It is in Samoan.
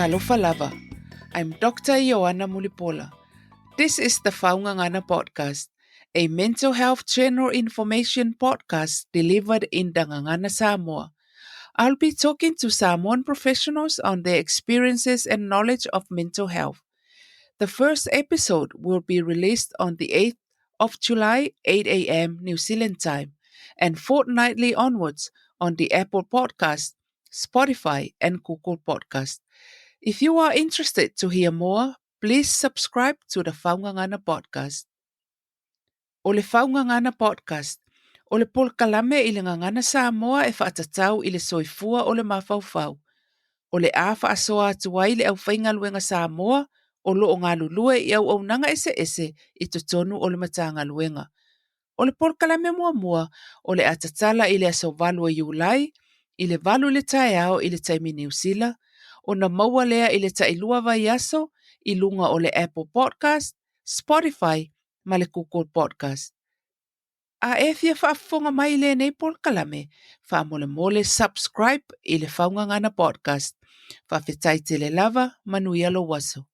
Talofa lava. I'm Dr. Ioana Mulipola. This is the Faugagana Podcast, a mental health general information podcast delivered in Dangangana, Samoa. I'll be talking to Samoan professionals on their experiences and knowledge of mental health. The first episode will be released on the 8th of July, 8 a.m. New Zealand time, and fortnightly onwards on the Apple Podcast, Spotify, and Google Podcast. If you are interested to hear more, please subscribe to the Faugagana Podcast. O le Faugagana Podcast, o le polokalame i le gagana Samoa e faatatau i le soifua o le mafaufau. O le a faasoa atu ai le aufaigaluega Samoa o lo o galulue i auaunaga eseese i totonu o le Matagaluega. O le polokalame muamua o le a tatala i le aso 8 o Iulai i le 8 i le taeao i le taimi Niu Sila, ona maua lea i le tailua vaiaso i luga o le Apple Podcast, Spotify ma le Google Podcast. A e fia faafofoga mai i lenei polokalame, faamolemole subscribe i le Faugagana Podcast. Faafetai tele lava, manuia lou aso.